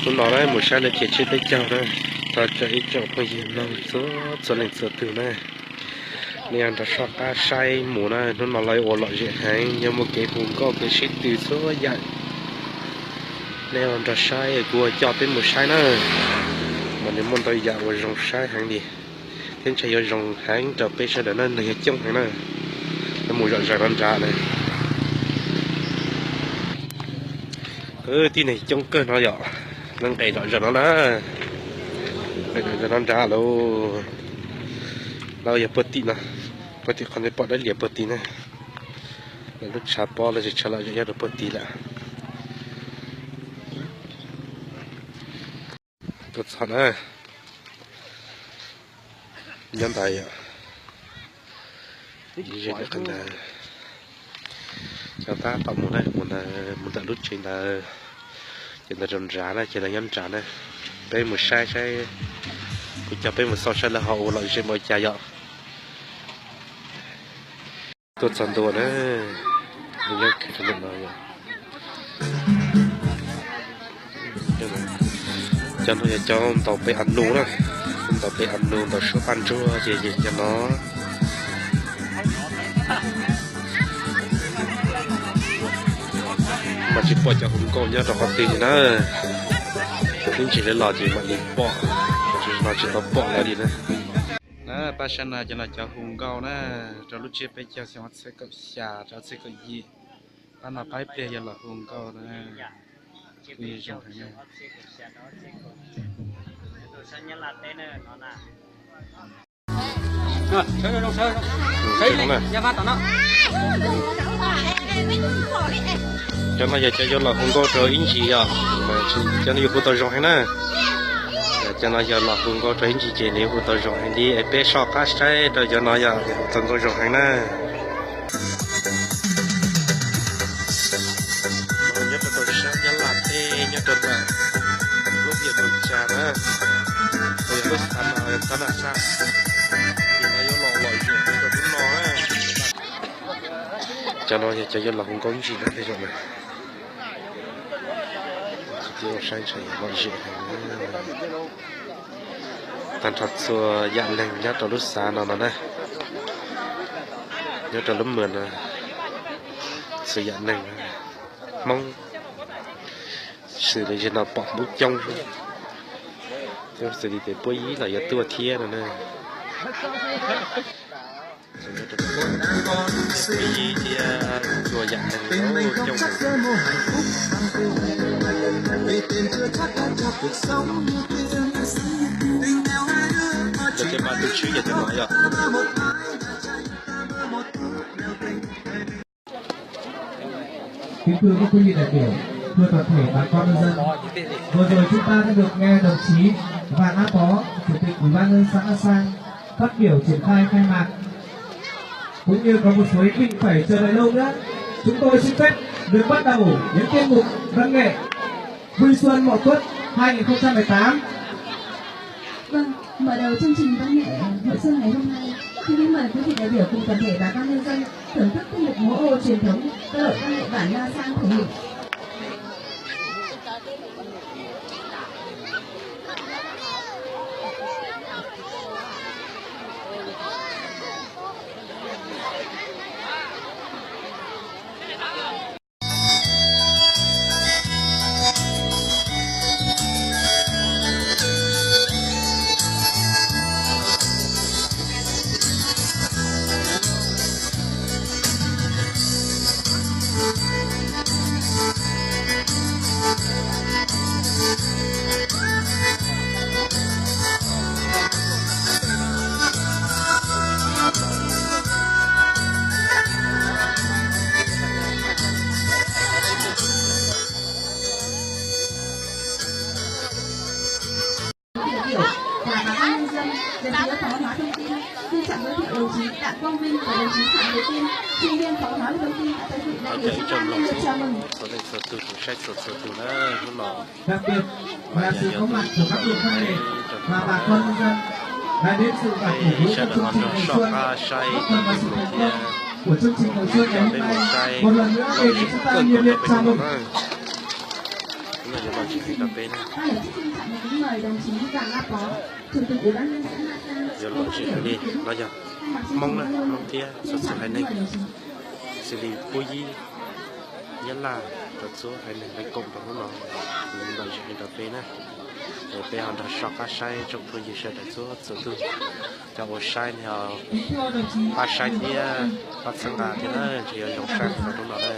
Hnub no na mus saib lawv kev tseb peb caug na, thov caw ib tsoom phooj ywg mloog txhua txhua leej txhua tus na, nej yuav nrog soj qab saib mus na. Hnub no lawv ua lom zem heev, yog muaj kev hu nkauj kev sib tw txhua yam. Nej yuav nrog saib, kuv yuav coj peb mus saib na, mas nws muaj ntau yam uas zoo saib heev li, thiab ntshe yuav zoo heev rau peb sawv daws na, neeg yuav coob heev na. Lawv mus zom zaws no nrad na. Tib neeg coob kawg no yom, lawv nqes zom zaws no na, nqes zom zaws no nrad lauj. Lawv yog puag tim no, puag tim qhov nej pom dawb lias puag tim na. Lawv lub tshav pob lawv tsis tshav lam zem nyob rau puag tim lawm. Tuaj txog na, nyob ntawd yom, ze qhov ntawd, cov tab tom mus na, mus ntawm, mus ntawm lub tsev ntawd, ces ntawd rau nrad na, ces lawv nyob nrad na. Peb mus saib saib, kuv coj peb mus xauj saib lawv ho ua lom zem ua cas yom. Tuaj txog ntua na, nyob kiag rau ntawm no yom. Cov no yog cov ntaus pem av nus na, ntaus pem av nus, ntaus suab paj ntsuag ces cov no. Mas tsis pom cov hu nkauj nyob rau qhov twg li na, ib ntsis lawv los ces mam li pom, no tsis tau pom lawv li na. Na pab saib no, cov no cov hu nkauj na, rau lub tsiab peb caug xyoo ob txhiab kaum xya rau ob txhiab kaum yim. Pab no pab ib pliag yog los hu nkauj na. Kuj zoo heev na. Cov no yog cov yuav los hu nkauj rau ib ntsis yom, cov no yuav hu tau zoo heev na. Cov no yog los hu nkauj rau ib ntsis ces nws yuav hu tau zoo heev li, es peb soj qab saib rau cov no yog hu tau nkauj zoo heev na. Nyob rau sab Nyab Laj teb, nyob rau ntawm lub hiam Moos Cas na, uas yog lub xav no yog xav Naj Xaj, ces lawv yuav los lom zem rau hnub no na. Cov no yog cov yuav los hu nkauj ib ntsis na, tej zaum na. Saib ntshai lom zem heev. Tag nrho txhua yam neeg nyob rau lub xav no no na, nyob rau lub mws no, txhua yam neeg Hmoob, xws li zaum no pom Hmoob coob, xws li tias puab yib los yuav tuaj thiab no na. Puab yib thiab txhua yam neeg coob. Lawv thiaj mas tus tswv yog cov no yog. Kính thưa các quý vị đại biểu, thưa toàn thể bà con nhân dân, vừa rồi chúng ta đã được nghe đồng chí Vàng A Pó, Chủ tịch Ủy ban nhân dân xã Ngã Sang phát biểu triển khai khai mạc, cũng như có một số ý định phải chờ đợi lâu nữa. Chúng tôi xin phép được bắt đầu những tiết mục văn nghệ Vui Xuân Mậu Tuất hai nghìn không trăm mười tám. Vâng, mở đầu chương trình văn nghệ Hội Xuân ngày hôm nay, xin kính mời quý vị đại biểu cùng toàn thể bà con nhân dân thưởng thức tiết mục múa ô truyền thống các đội văn nghệ bản La Sang thể hiện. Đại biểu và bà con nhân dân, đồng chí Phó Hóa Thông tin, xin trân trọng giới thiệu đồng chí Đặng Quang Minh và đồng chí Phạm Việt Tiên, chuyên viên Phó Hóa Thông tin đã tới dự đại tiệc. Xin hoan nghênh và chào mừng. Đặc biệt là sự có mặt của các đội văn nghệ và bà con nhân dân đã đến dự và cổ vũ cho chương trình Hội Xuân, góp phần vào sự thành công của chương trình Hội Xuân ngày hôm nay. Một lần nữa, đây là chúng ta nhiệt liệt chào mừng. Tsis hais rau peb na, yuav luam tsis hais li los yog Hmoob na, Hmoob thiab txhua txhua haiv neeg, xws li Pub Yib, Nyab Laj, rau txhua haiv neeg lawv koom rau hnub no, yuav luam tsis hais rau peb na. Es peb ho nrog soj qab saib tsoom phooj ywg sawv daws txhua txhua tug, cov uas saib no pab saib thiab pab txhawb nqa thiab na, ntshe yuav zoo saib txog hnub no na.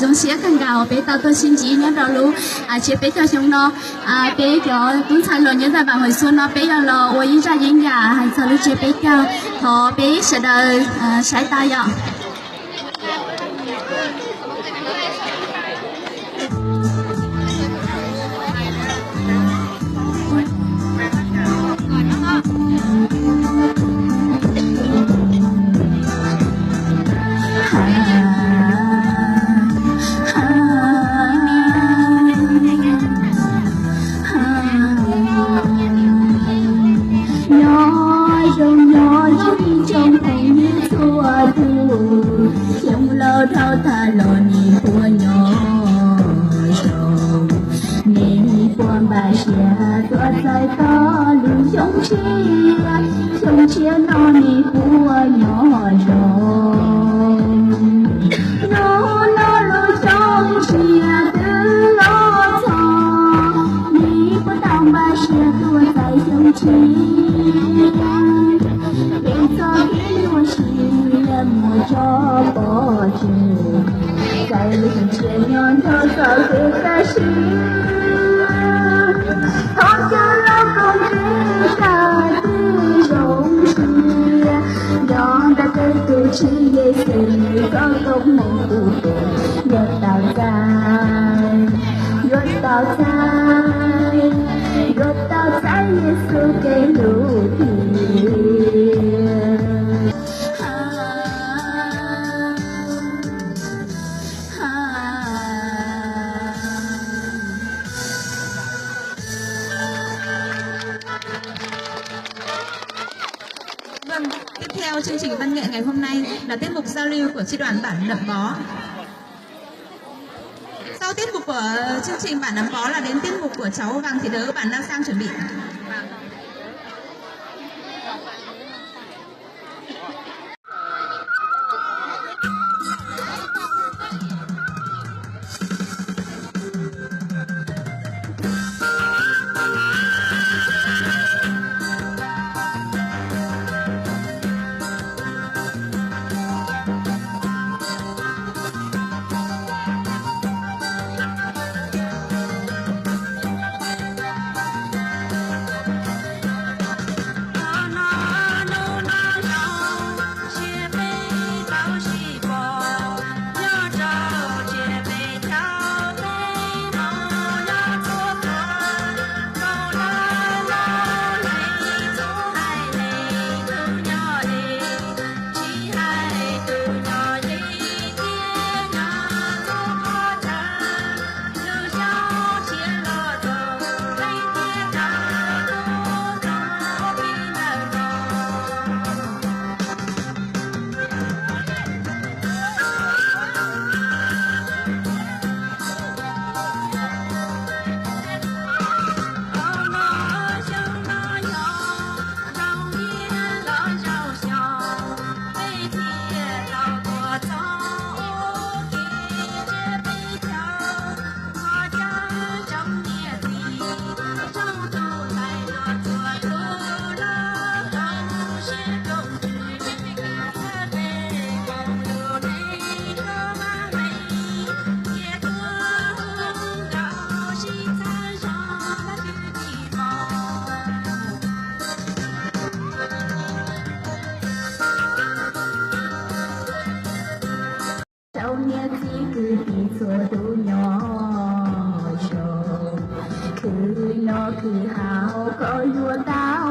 Zoo siab kawg nkaus peb tau tuaj sib ntsib nyob rau lub tsiab peb caug xyoo no. Peb cov tub ntxhais hluas nyob ntawm Vam Hwm Xua no peb yuav los ua ib zaj yeeb yam hais txog lub tsiab peb caug, thov peb sawv daws saib tau yom. Nyob zoo nyob zoo ib tsoom phooj ywg txhua tus, xyoo laus dhau tag los nej puas nyob zoo, nej puas npaj siab tuaj txais tau lub xyoo tshiab, xyoo tshiab no nej puas nyob zoo. Hnub no lub xyoo tshiab twb los txog, nej puas tau npaj siab tuaj txais xyoo tshiab, peb txoj kev nyuaj siab muaj tso pov tseg, txais lub xyoo tshiab nyob nrog txoj kev kaj siab. Thov caw lub koob txhij sab tw zoo siab, nyob ntawm peb tus Tswv Yexus koj koob hmoov tus tes, yuav tau txais, yuav tau txais, yuav tau txais Yexus kev hlub tiag. Vâng, tiếp theo chương trình văn nghệ ngày hôm nay là tiết mục giao lưu của chi đoàn bản Nậm Bó. Sau tiết mục của chương trình bản Nậm Bó là đến tiết mục của cháu Vàng Thị Đớ, bản Nam Sang chuẩn bị.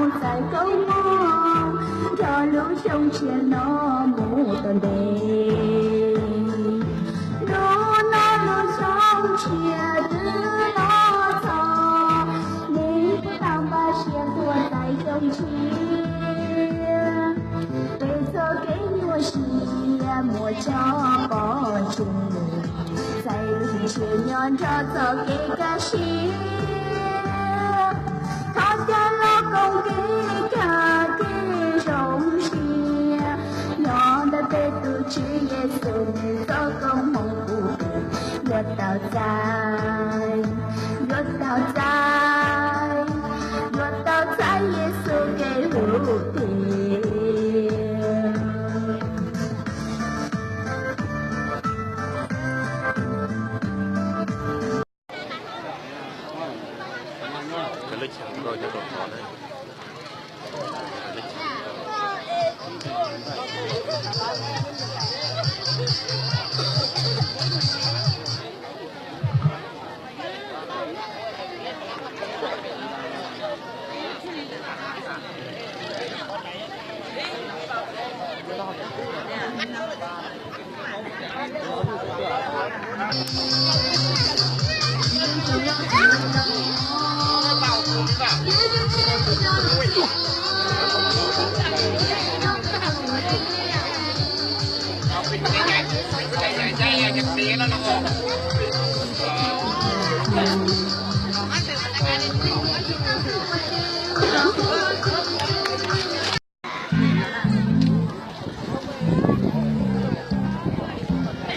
Txais koob hmoov nrog lub xyoo tshiab no mus tau ntev. Hnub no lub xyoo tshiab twb los txog, nej puas tau npaj siab tuaj txais xyoo tshiab? Peb txoj kev nyuaj siab muaj tso pov tseg, txais lub xyoo tshiab nyob nrog txoj kev kaj siab. Thov caw los koom kev kaj kev zoo siab, nyob ntawm peb tus Tswv Yexus nws txoj koob hmoov puv pes, yuav tau txais, yuav tau txais, yuav tau txais Yexus kev hlub tiag.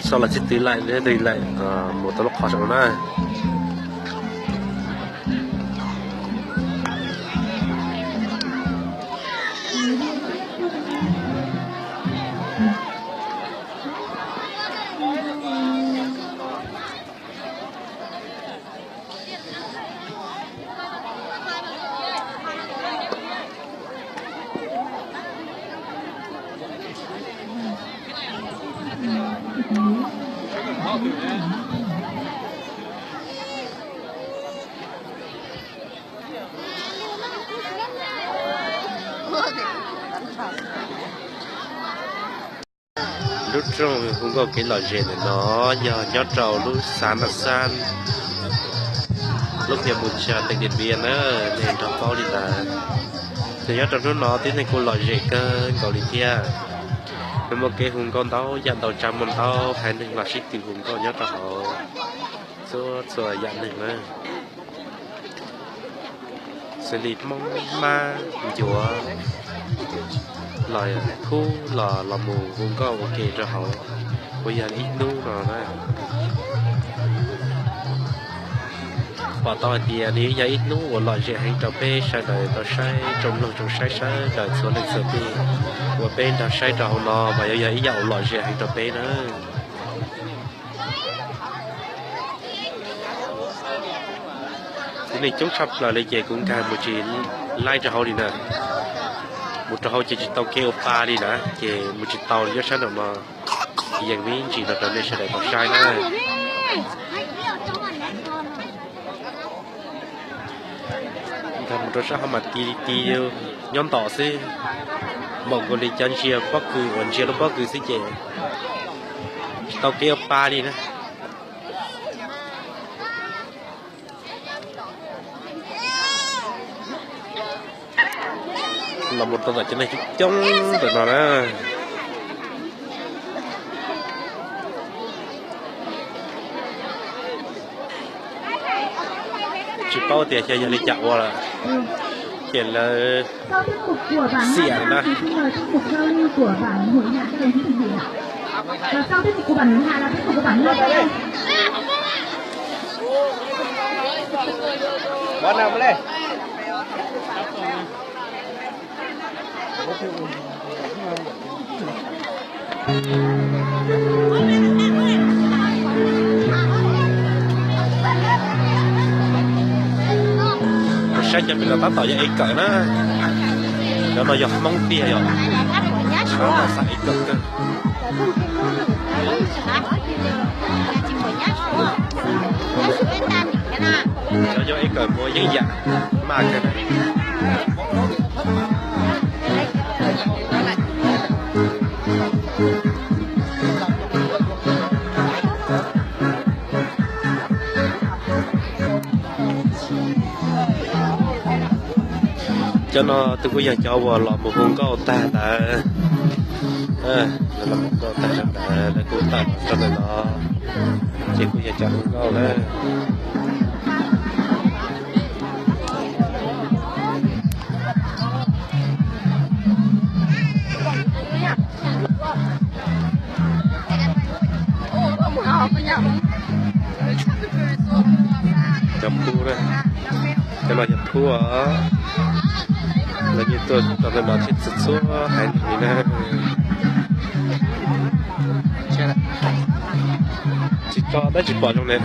Sau los txib twv laim, twv laim mus tau lub qhov saum no na. Lub rooj hu nkauj kev lom zem ntawm no yog nyob rau lub xav Naj Xab, lub phiaj Mus Tshas, teem Diam Npias na, nej nrog paub li ntawd. Nws nyob rau hnub no tib neeg kuj lom zem kawg nkaus li thiab. Nws muaj kev hu nkauj ntau yam ntau tsav, muaj ntau haiv neeg los sib tw hu nkauj nyob rau hauv txhua txhua yam neeg na. Xws li Hmoob, Mab, Ncuav los Khub los los mus hu nkauj ua ke rau hauv uas yog ib hnub no na. Pom tau hais tias nws yog ib hnub uas lom zem heev rau peb sawv daws tau saib, tsoom mloog tsoom saib sawv daws txhua leej txhua tus uas peb nrog saib rau hauv no mas yuav yog ib yam uas lom zem heev rau peb na. Tib neeg coob tshaj plaws li ces kuv nkag mus tsis laib rau hauv li na. Mus rau hauv ces tsis tau kev ua pa li na, ces mus tsis tau li nyob sab nraum no. Yeej me ntsis no rau nej sawv daws tau saib na. Nkag mus rau sab hauv mas ti ti nyob ntom xwb, npaum nkaus li cov ntsia pob kws uas ntsia lub pob kws xwb ces tsis tau kev ua pa li na. Los mus rau tom cov neeg coob coob ntawm no na. Tsis paub tias xyov yog li cas ua lawm, ces lawv xiam na. Saib cov pem no tab tom yog ev kawm na. Cov no yog Hmoob tiag yog, tab tom xav ev kawm kawg. Cov yog ev kawm muaj yeeb yam maj kawg na. Cov no twb kuj yog cov uas los mus hu nkauj tag ntawd. Los mus hu nkauj tag ntawd, lawv kuj tawm rau ntawm no, ces kuj yog cov hu nkauj na. Cov phub, cov no yog phub os. Lawv yeej tuaj rau ntawm no thiab txhua txhua haiv neeg li na. Tsis tso dab tsis pom zoo ne.